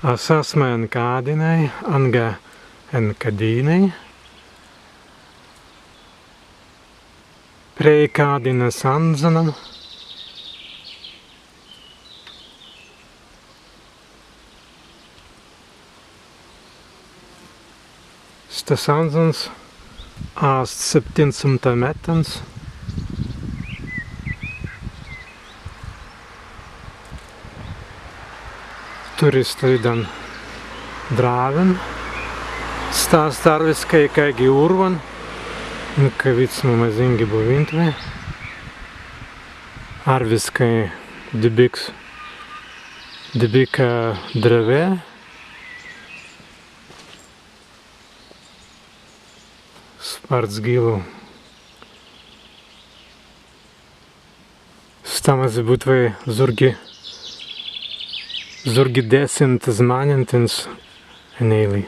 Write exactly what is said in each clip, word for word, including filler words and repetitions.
As asmai en Kadinai, anga en Kadinai. Prei Kadinas anzanan. Stas anzans ast septinsimtan mettans. Turri stawīdan drāwin. Sta ast arwiskai kāigi urwan, en kawīdsmu mazīngi buwīntwei. Arwiskai debīks, debīka drāwē. Spārts gīlu. Sta mazzi būtwei zūrgi, zūrgi desmit zmānentins en eili.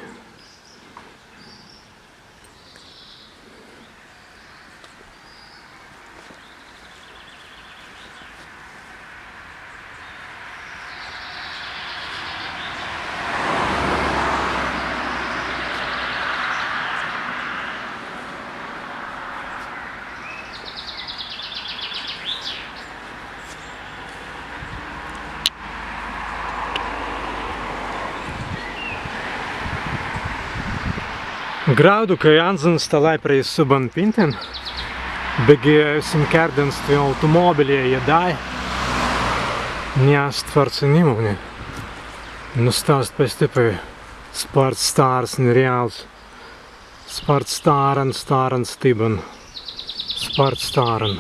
Grāudu, kāi anzans stalāi prei subban pintin, beggi ewwisms kērdan stwi autōmōbilei jādai. Ni ast spārts enimūni. Nu, sta ast pastippai spārts stārs, nereāls. Spārts stāran, stāran stibban. Spārts stāran.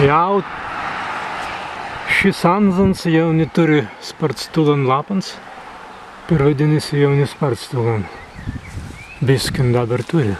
Jāu šis anzans jāu ni turri spārts tūlan lappans, perwaidinna si jāu ni spārts tūlan. Biskin dabber turri.